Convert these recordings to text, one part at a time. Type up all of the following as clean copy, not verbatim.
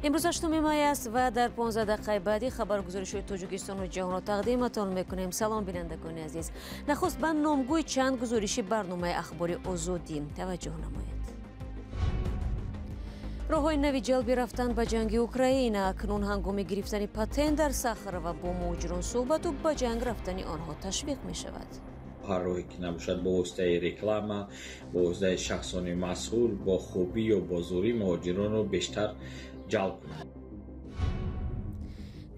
Имрӯз 8 май аст ва дар 15 дақиқаи баъдӣ хабаргузоришҳои Тоҷикистону ҷаҳонро тақдиматон мекунем. Салом, бинандагони азиз. Нахуст ба номгӯи чанд гузориши барномаи Ахбори Озодӣ таваҷҷӯҳ намоед. Роҳҳои нави ҷалби рафтан ба ҷанги Украина. Акнун ҳангоми гирифтани патент дар Сахарова бо муҳоҷирон суҳбату ба ҷанг рафтани онҳо ташвиқ мешавад. Ҳар роҳе ки набошад, бо воситаи реклама, бо воситаи шахсони масъул, бо хубӣ ё бо зӯрӣ муҳоҷиронро бештар ҷалб кунад.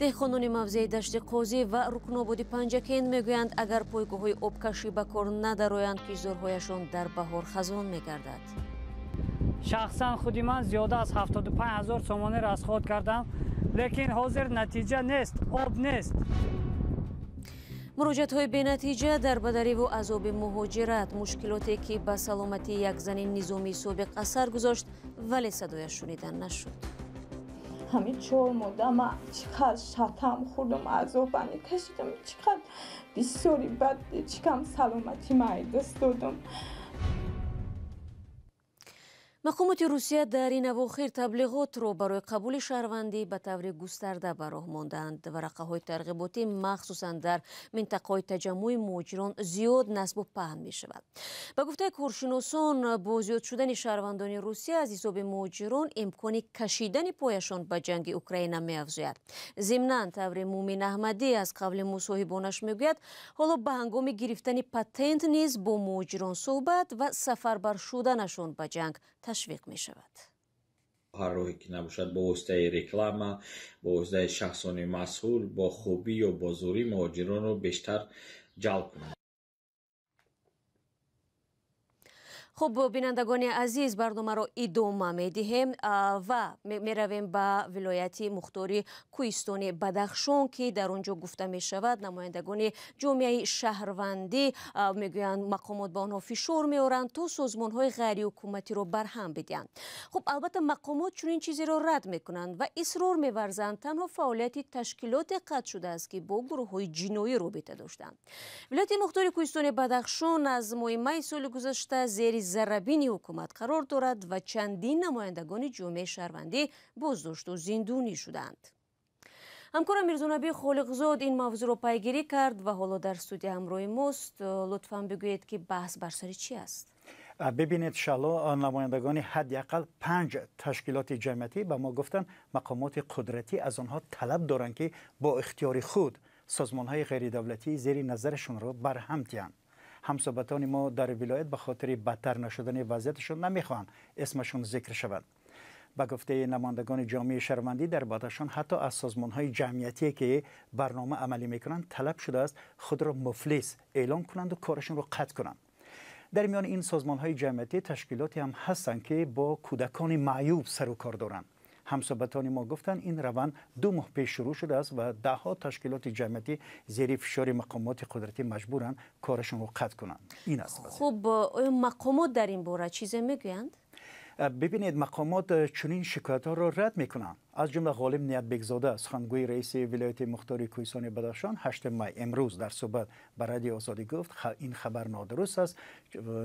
Деҳқонони мавзеи Дашти Қозӣ ва Рукнободи Панҷакент мегӯянд, агар пойгоҳҳои обкашӣ ба кор надароянд, кишзорҳояшон дар баҳор хазон мегардад. Шахсан худи ман зиёда аз 75 000 сомонӣ расход кардам, лекин ҳозир натиҷа нест, об нест. Муроҷиатҳои бенатиҷа дар бадариву азоби муҳоҷират, мушкилоте ки ба саломатии як зани низомии собиқ асар гузошт, вале садояш шунида нашуд. Ҳамин 4 моҳда ман чӣ қадр шатам хӯрдам, азобани кашидам, чӣ қадр бисёри бад, чӣ кам саломатӣ ман даст додам. Мақомоти Русия дар ин авохир таблиғотро барои қабули шаҳрвандӣ ба таври густарда ба роҳ мондаанд. Варақаҳои тарғиботӣ махсусан дар минтақаҳои таҷаммуи муҳоҷирон зиёд насбу паҳн мешавад. Ба гуфтаи коршиносон, бо зиёд шудани шаҳрвандони Русия аз ҳисоби муҳоҷирон имкони кашидани пояшон ба ҷанги Украина меафзояд. Зимнан, таври Мумин Аҳмадӣ аз қавли мусоҳибонаш мегӯяд, ҳоло ба ҳангоми гирифтани патент низ бо муҳоҷирон суҳбат ва сафарбар шуданашон ба ҷанг ташвиқ мешавад. Ҳар роҳе ки набошад, бо воситаи реклама, бо воситаи шахсони масъул, бо хубӣ ё бо зӯрӣ муҳоҷиронро бештар ҷалб кунад. Хуб, бинандагони азиз, барномаро идома медиҳем ва меравем ба вилояти мухтори Кӯҳистони Бадахшон, ки дар он ҷо гуфта мешавад намояндагони ҷомеаи шаҳрвандӣ мегӯянд мақомот ба онҳо фишор меоранд то созмонҳои ғайриҳукуматиро барҳам бидиҳанд. Хуб, албатта мақомот чунин чизеро рад мекунанд ва исрор меварзанд танҳо фаъолияти ташкилоте қатъ шудааст, ки бо гурӯҳҳои ҷиноӣ робита доштанд. Вилояти мухтори Кӯҳистони Бадахшон аз моҳи майи соли гузашта зери зарабини ҳукумат қарор дорад ва чандин намояндагони ҷомеаи шаҳрвандӣ боздошту зиндонӣ шуданд. Ҳамкорам Мирзонаби Холиқзод ин мавзӯъро пайгирӣ кард ва ҳоло дар студия ҳамроҳи мост. Лутфан бигӯед, ки баҳс бар сари чӣ аст? Бибинед, шало, намояндагони ҳадди ақал 5 ташкилоти ҷамъиятӣ ба мо гуфтанд, мақомоти қудратӣ аз онҳо талаб доранд, ки бо ихтиёри худ созмонҳои ғайридавлатӣ зери назарашонро барҳам диҳанд. Ҳамсӯҳбатони мо дар вилоят ба хотири бадтар нашудани вазъияташон намехоҳанд исмашон зикр шавад. Ба гуфтаи намояндагони ҷомеаи шаҳрвандӣ дар Бадахшон ҳатто аз созмонҳои ҷамъиятие ки барнома амалӣ мекунанд талаб шудааст худро муфлис эълон кунанду корашонро қатъ кунанд. Дар миёни ин созмонҳои ҷамъиятӣ ташкилоте ҳам ҳастанд, ки бо кӯдакони маъюб сару кор доранд. Ҳамсӯҳбатони мо гуфтанд, ин раванд 2 моҳ пеш шурӯъ шудааст ва даҳҳо ташкилоти ҷамъиятӣ зери фишори мақомоти қудратӣ маҷбуранд корашонро қатъ кунанд. Ин аст вазъият. Хуб, оё мақомот дар ин бора чизе мегӯянд? Бибинед, мақомот чунин шикоятҳоро рад мекунанд. Аз ҷумла Ғолиб Ниятбекзода, сухангӯи раиси вилояти мухтори Кӯҳистони Бадахшон, 8 май имрӯз дар суҳбат ба Радиои Озодӣ гуфт, ин хабар нодуруст аст.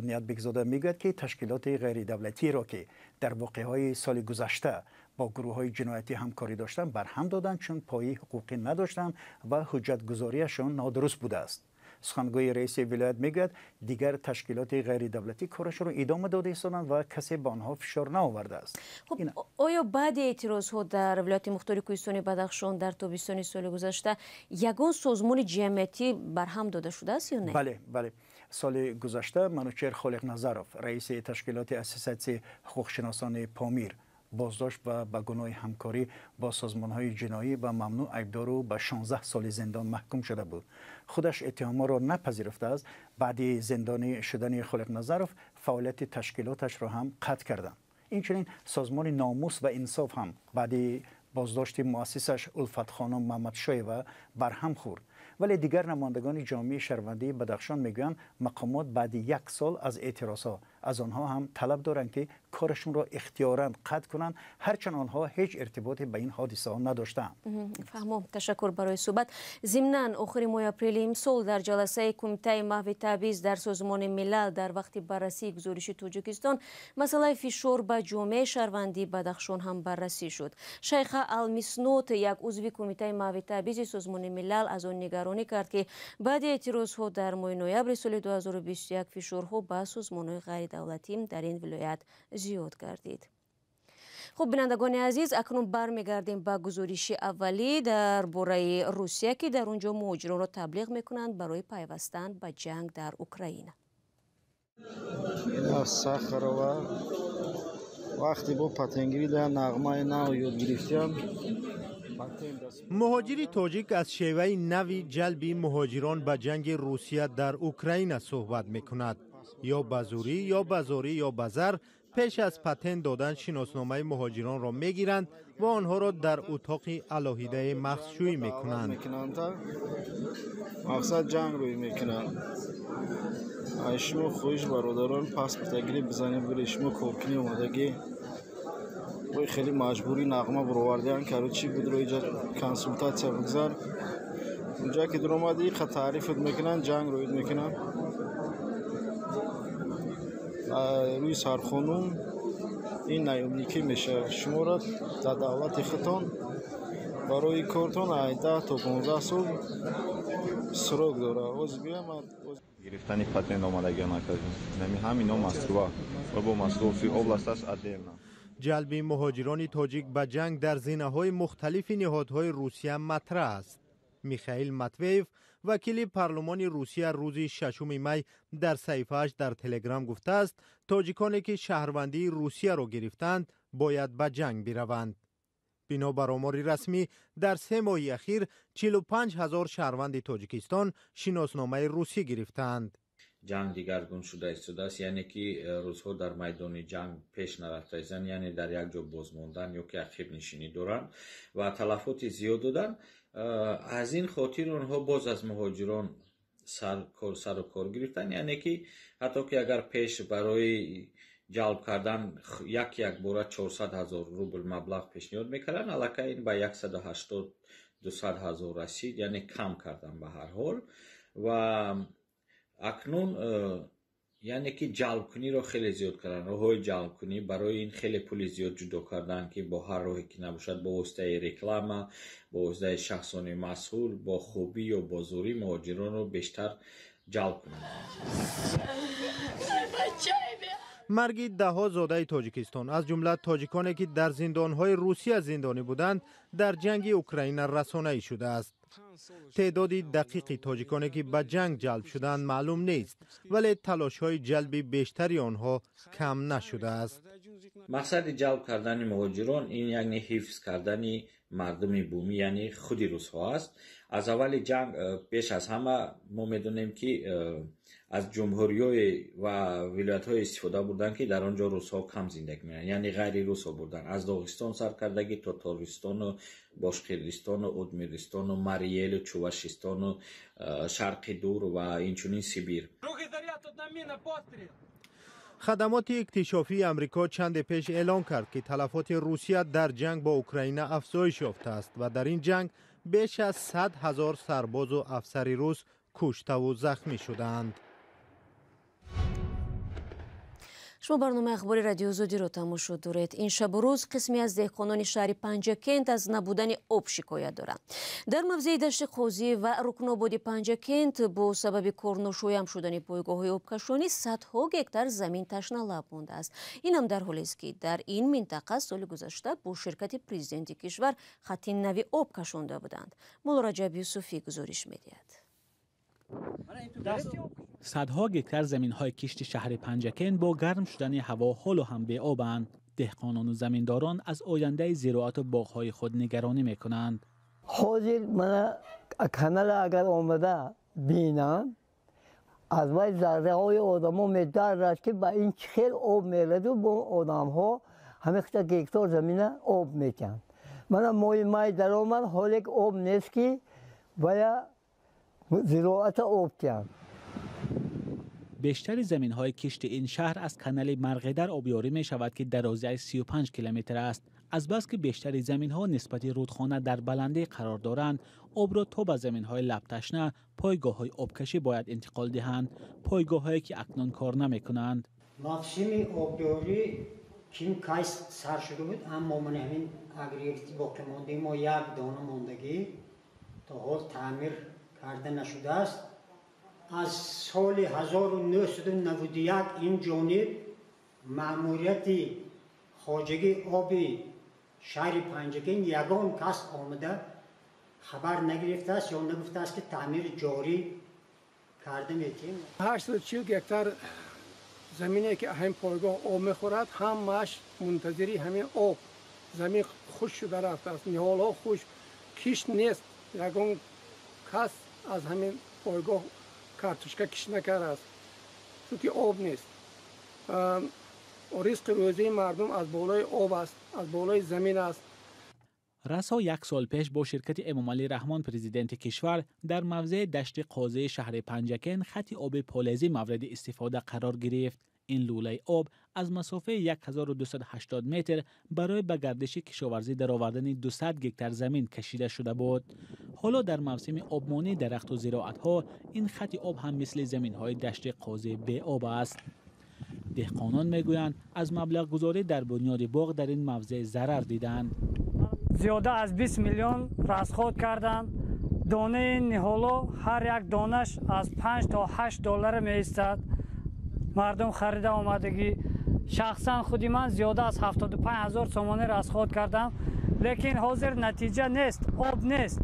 Ниятбекзода мегӯяд, ки ташкилоти ғайридавлатиро, ки дар воқеаҳои соли гузашта бо гурӯҳҳои ҷиноятӣ ҳамкорӣ доштанд, барҳам доданд, чун пои ҳуқуқӣ надоштанд ва ҳуҷҷатгузориашон нодуруст будааст. Сухангӯи раиси вилоят мегӯяд, дигар ташкилоти ғайридавлатӣ корашонро идома дода истоданд ва касе ба онҳо фишор наовардааст. Хуб, оё баъди эътирозҳо дар вилояти мухтори Кӯҳистони Бадахшон дар тобистони соли гузашта ягон созмони ҷамъиятӣ барҳам дода шудааст ё не? Бале, бале. Соли гузашта Манучер Холиқназаров, раиси ташкилоти ассотсиатсияи ҳуқуқшиносони Помир, боздошт ва ба гуноҳи ҳамкорӣ бо созмонҳои ҷиноӣ ва мамнӯъ айбдору ба 16 соли зиндон маҳкум шуда буд. Худаш иттиҳомҳоро напазируфтааст. Баъди зиндонӣ шудани Холиқназаров фаъолияти ташкилоташро ҳам қатъ карданд. Инчунин созмони Номус ва инсоф ҳам баъди боздошти муассисаш Улфатхонум Маҳмадшоева барҳам хӯрд. Вале дигар намояндагони ҷомеаи шаҳрвандии Бадахшон мегӯянд, мақомот баъди 1 сол аз эътирозҳо аз онҳо ҳам талаб доранд, ки корашонро ихтиёран қатъ кунанд, ҳарчанд онҳо ҳеҷ иртиботе ба ин ҳодисаҳо надоштаанд. Фаҳмом, ташаккур барои суҳбат. Зимнан, охири моҳи апрели имсол дар ҷаласаи Кумитаи маҳви табъиз дар Созмони Милал дар вақти баррасии гузориши Тоҷикистон масъалаи фишор ба ҷомеаи шаҳрвандии Бадахшон ҳам баррасӣ шуд. Шайха Алмиснот, як узви Кумитаи маҳви табъизи Созмони Милал, аз он нигаронӣ кард, ки баъди эътирозҳо дар моҳи ноябри соли 2021 фишорҳо ба созмонҳои ғайридавлатӣ дар ин вилоят зиёд гардид. Хуб, бинандагони азиз, акнун бармегардем ба гузориши аввалӣ дар бораи Русия, ки дар он ҷо муҳоҷиронро таблиғ мекунанд барои пайвастан ба ҷанг дар Украина. Сахарова вақте бо патентгирӣ дар нағмаи нав ёд гирифтиам. Муҳоҷири тоҷик аз шеваи нави ҷалби муҳоҷирон ба ҷанги Русия дар Украина суҳбат мекунад. Ё ба зурӣ, ё ба зорӣ, ё ба зар пеш аз патент додан шиносномаи муҳоҷиронро мегиранд ва онҳоро дар утоқи алоҳидаи махсшӯӣ мекунанд. Мақсад ҷанг рӯй мекунанд. Ай шумо хоҳиш, бародарон, паспортагирӣ бизанед, бире шумо коркунӣ омадагӣ. Ой, хеле маҷбурӣ нағма баровардиан, короче, будро иҷа консултатсия бигзар. Унҷа ки дуромадӣ, қа таърифат мекунанд, ҷанг рӯид мекунанд. Рӯи сархонум ин наёмникӣ мешавад. Шуморо дар давлати худтон барои кортон 10 то 15 сол срок дорад. Гирифтани патент омадагиа накардем. Ҳамино Москва ва бо Московский область аст отдельно. Ҷалби муҳоҷирони тоҷик ба ҷанг дар зинаҳои мухталифи ниҳодҳои Русия матраҳ аст. Михаил Матвеев, вакили парлумони Русия, рӯзи 6 май дар саҳифааш дар Телеграм гуфтааст, тоҷиконе ки шаҳрвандии Русияро гирифтаанд, бояд ба ҷанг бираванд. Бино бар омори расмӣ, дар 3 моҳи ахир 45 ҳазор шаҳрванди Тоҷикистон шиносномаи русӣ гирифтаанд. Ҷанг дигаргун шуда истодааст, яъне ки рӯзҳо дар майдони ҷанг пеш нарафта истанд, яъне дар як ҷо бозмондан ё ки ақибнишинӣ доранд ва талафоти зиёд доданд. Аз ин хотир онҳо боз аз муҳоҷирон сару кор гирифтанд, яъне ки ҳатто ки агар пеш барои ҷалб кардан як якбора 400 ҳазор рубл маблағ пешниҳод мекарданд, аллакай ин ба 180 200 ҳазор расид, яъне кам кардан ба ҳар ҳол. Ва акнун яъне ки ҷалбкуниро хеле зиёд карданд. Роҳҳои ҷалбкунӣ барои ин хеле пули зиёд ҷудо карданд, ки бо ҳар роҳе ки набошад, бо воситаи реклама, бо воситаи шахсони масъул, бо хубӣ ё бо зурӣ муҳоҷиронро бештар ҷалб кунанд. Марги даҳҳо зодаи Тоҷикистон, аз ҷумла тоҷиконе ки дар зиндонҳои Русия зиндонӣ буданд, дар ҷанги Украина расонаӣ шудааст. Теъдоди дақиқи тоҷиконе ки ба ҷанг ҷалб шуданд, маълум нест, вале талошҳои ҷалби бештари онҳо кам нашудааст. Мақсади ҷалб кардани муҳоҷирон ин яъне ҳифз кардани мардуми бумӣ, яъне худи русҳо аст. Аз аввали ҷанг пеш аз ҳама мо медонем, ки аз ҷумҳуриҳое ва вилоятҳое истифода бурданд, ки дар он ҷо русҳо кам зиндагӣ мекунанд, яъне ғайри русҳо бурданд. Аз Доғистону сар кардагӣ то Тористону Бошқирдистону Удмиристону Мариелу Чувашистону Шарқи Дур ва инчунин Сибир. Хадамоти иктишофии Амрико чанде пеш эълон кард, ки талафоти Русия дар ҷанг бо Украина афзоиш ёфтааст ва дар ин ҷанг беш аз 100 ҳазор сарбозу афсари рус куштаву захмӣ шудаанд. Шумо барномаи ахбори Радиои Озодиро тамошо доред. Ин шабу рӯз қисме аз деҳқонони шаҳри Панҷакент аз набудани об шикоят доранд. Дар мавзеи Дашти Қозӣ ва Рукнободи Панҷакент бо сабаби корношоям шудани пойгоҳҳои обкашонӣ садҳо гектар замин ташналаб мондааст. Инам дар ҳолест, ки дар ин минтақа соли гузашта бо ширкати президенти кишвар хатти нави об кашонда буданд. Мулло Раҷаб Юсуфӣ гузориш медиҳад. Садҳо гектар заминҳои кишти шаҳри Панҷакент бо гарм шудани ҳаво ҳоло ҳам беобанд. Деҳқонону заминдорон аз ояндаи зироату боғҳои худ нигаронӣ мекунанд. Ҳозир мана канала агар омада бинам, аз вай зарраҳои одамо медаррад, ки ба ин чӣ хел об мераду бо одамҳо ҳамин гектар замина об метиҳанд. Мана моҳи май даромад, ҳоле об нест, ки вая зироата об тиҳанд. Бештари заминҳои кишти ин шаҳр аз канали Марғидар обёрӣ мешавад, ки дарозиаш 35 километр аст. Азбаски бештари заминҳо нисбати рудхона дар баландӣ қарор доранд, обро то ба заминҳои лабташна пойгоҳҳои обкашӣ бояд интиқол диҳанд, пойгоҳҳое ки акнун кор намекунанд. Мавсими обёрӣ ким кай сар шуда буд, аммо ман ҳамин агрегати боқимондаи мо як дона мондагӣ то ҳол таъмир карда нашудааст. Аз соли 1991 ин ҷониб маъмурияти хоҷагии оби шаҳри Панҷакент ягон кас омада хабар нагирифтааст ё нагуфтааст, ки таъмири ҷорӣ карда метиҳем. 840 гектар замине ки ҳамин пойгоҳ об мехӯрад, ҳамааш мунтазири ҳамин об. Замин хушк шуда рафтааст, ниҳолҳо хушк, кишт нест. Ягон кас аз ҳамин пойгоҳ картошка кишт накардааст, чунки об нест. Ризқи рӯзии мардум аз болои об аст, аз болои замин аст. Расо як сол пеш бо ширкати Эмомалӣ Раҳмон, президенти кишвар, дар мавзеи Дашти Қозии шаҳри Панҷакент хати оби полезӣ мавриди истифода қарор гирифт. Ин лӯлаи об аз масофаи 1280 метр барои ба гардиши кишоварзӣ даровардани 200 гектар замин кашида шуда буд. Ҳоло дар мавсими обмонии дарахту зироатҳо ин хати об ҳам мисли заминҳои Дашти Қозӣ беоб аст. Деҳқонон мегӯянд, аз маблағгузорӣ дар бунёди боғ дар ин мавзеъ зарар диданд. Зиёда аз 20 миллион расход карданд. Донаи ниҳоло ҳар як донаш аз 5 то 8 доллар меистад. Мардум харида омадагӣ. Шахсан худи ман зиёда аз 75 ҳазор сомонӣ расход кардам, лекин ҳозир натиҷа нест, об нест.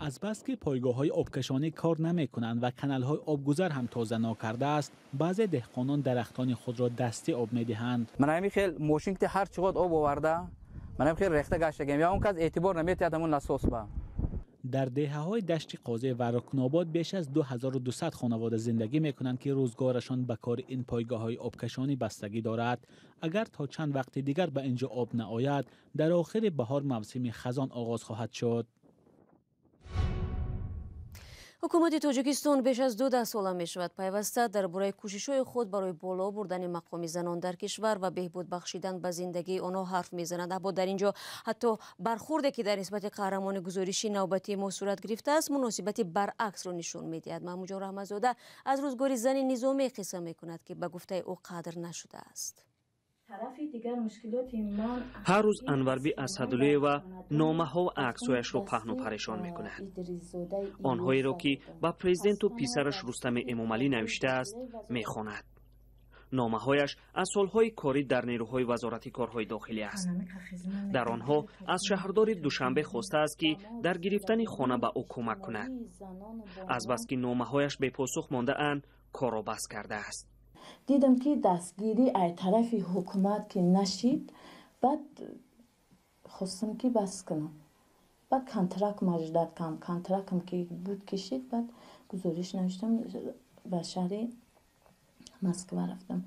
Азбаски пойгоҳҳои обкашонӣ кор намекунанд ва каналҳои обгузар ҳам тоза нокардааст, баъзе деҳқонон дарахтони худро дастӣ об медиҳанд. Ман ҳамин хел мошин ки ҳар чӣ қад об оварда, ман ҳамин хел рехта гаштагем, я он кас эътибор наметиҳад ҳамун насос ба. Дар деҳаҳои Дашти Қозӣ ва Рукнобод беш аз 2200 хонавода зиндагӣ мекунанд, ки рӯзгорашон ба кори ин пойгоҳҳои обкашонӣ бастагӣ дорад. Агар то чанд вақти дигар ба инҷо об наояд, дар охири баҳор мавсими хазон оғоз хоҳад шуд. Ҳукумати Тоҷикистон беш аз 2 даҳсола мешавад пайваста дар бораи кӯшишҳои худ барои боло бурдани мақоми занон дар кишвар ва беҳбуд бахшидан ба зиндагии онҳо ҳарф мезанад. Аммо дар ин ҷо ҳатто бархурде ки дар нисбати қаҳрамони гузориши навбатии мо сурат гирифтааст, муносибати баръаксро нишон медиҳад. Маҳмудҷон Раҳматзода аз рӯзгори зани низомӣ қисса мекунад, ки ба гуфтаи ӯ қадр нашудааст. Ҳар рӯз Анварби Асадуллоева номаҳо ва аксҳояшро паҳну парешон мекунад. Онҳоеро ки ба президенту писараш Рустами Эмомалӣ навиштааст, мехонад. Номаҳояш аз солҳои корӣ дар нерӯҳои Вазорати корҳои дохилӣ аст. Дар онҳо аз шаҳрдори Душанбе хостааст, ки дар гирифтани хона ба ӯ кӯмак кунад. Азбаски номаҳояш бепосух мондаанд, корро бас кардааст. Дидам, ки дастгирӣ ай тарафи ҳукумат ки нашид, баъд хостам, ки бас кунам. Баъд контракт маждад кам, контрактам ки буд кишид, баъд гузориш навиштам, ба шаҳри Москва рафтам.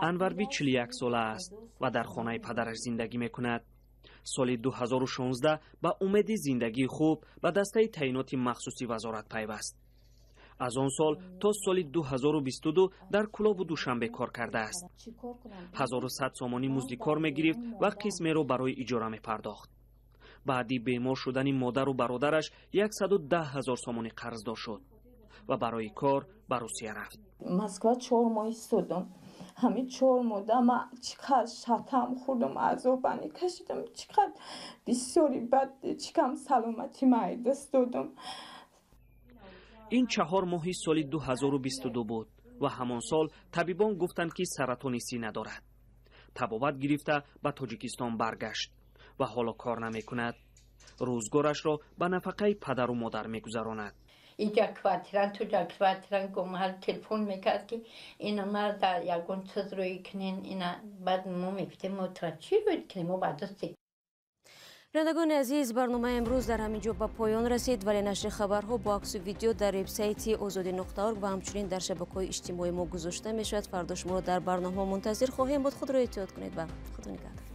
Анварби 41 сола аст ва дар хонаи падараш зиндагӣ мекунад. Соли 2016 ба умеди зиндагии хуб ба дастаи таъиноти махсуси вазорат пайваст. Аз он сол то соли 2022 дар Кӯлобу Душанбе кор кардааст. 1100 сомонӣ музди кор мегирифт ва қисмеро барои иҷора мепардохт. Баъди бемор шудани модару бародараш 110 ҳазор сомонӣ қарздор шуд ва барои кор ба Русия рафт. Москва 4 моҳ истодам. Ҳамин 4 моҳда ман чӣ қадр шатам хӯрдам, азобани кашидам, чӣ қадр бисёри бад чикам, саломатӣ ман даст додам. Ин 4 моҳи соли 2022 буд ва ҳамон сол табибон гуфтанд, ки саратони сина дорад. Табобат гирифта ба Тоҷикистон баргашт ва ҳоло кор намекунад. Рӯзгорашро ба нафақаи падару модар мегузаронад. Иҷа квартиран, туҷа квартиран гумҳал телефон мекард, ки ина мар дар ягон чиз рӯй кунен. Ина баъд мо мегуфтем, мо тра чӣ рӯй кунем, мо ба даст. Бинандагони азиз, барномаи имрӯз дар ҳамин ҷо ба поён расид, вале нашри хабарҳо бо аксу видео дар вебсайти озодӣ.орг ва ҳамчунин дар шабакаҳои иҷтимоии мо гузошта мешавад. Фардо шуморо дар барномаҳо мунтазир хоҳем буд. Худро эҳтиёт кунед ва Худо нигаҳдор.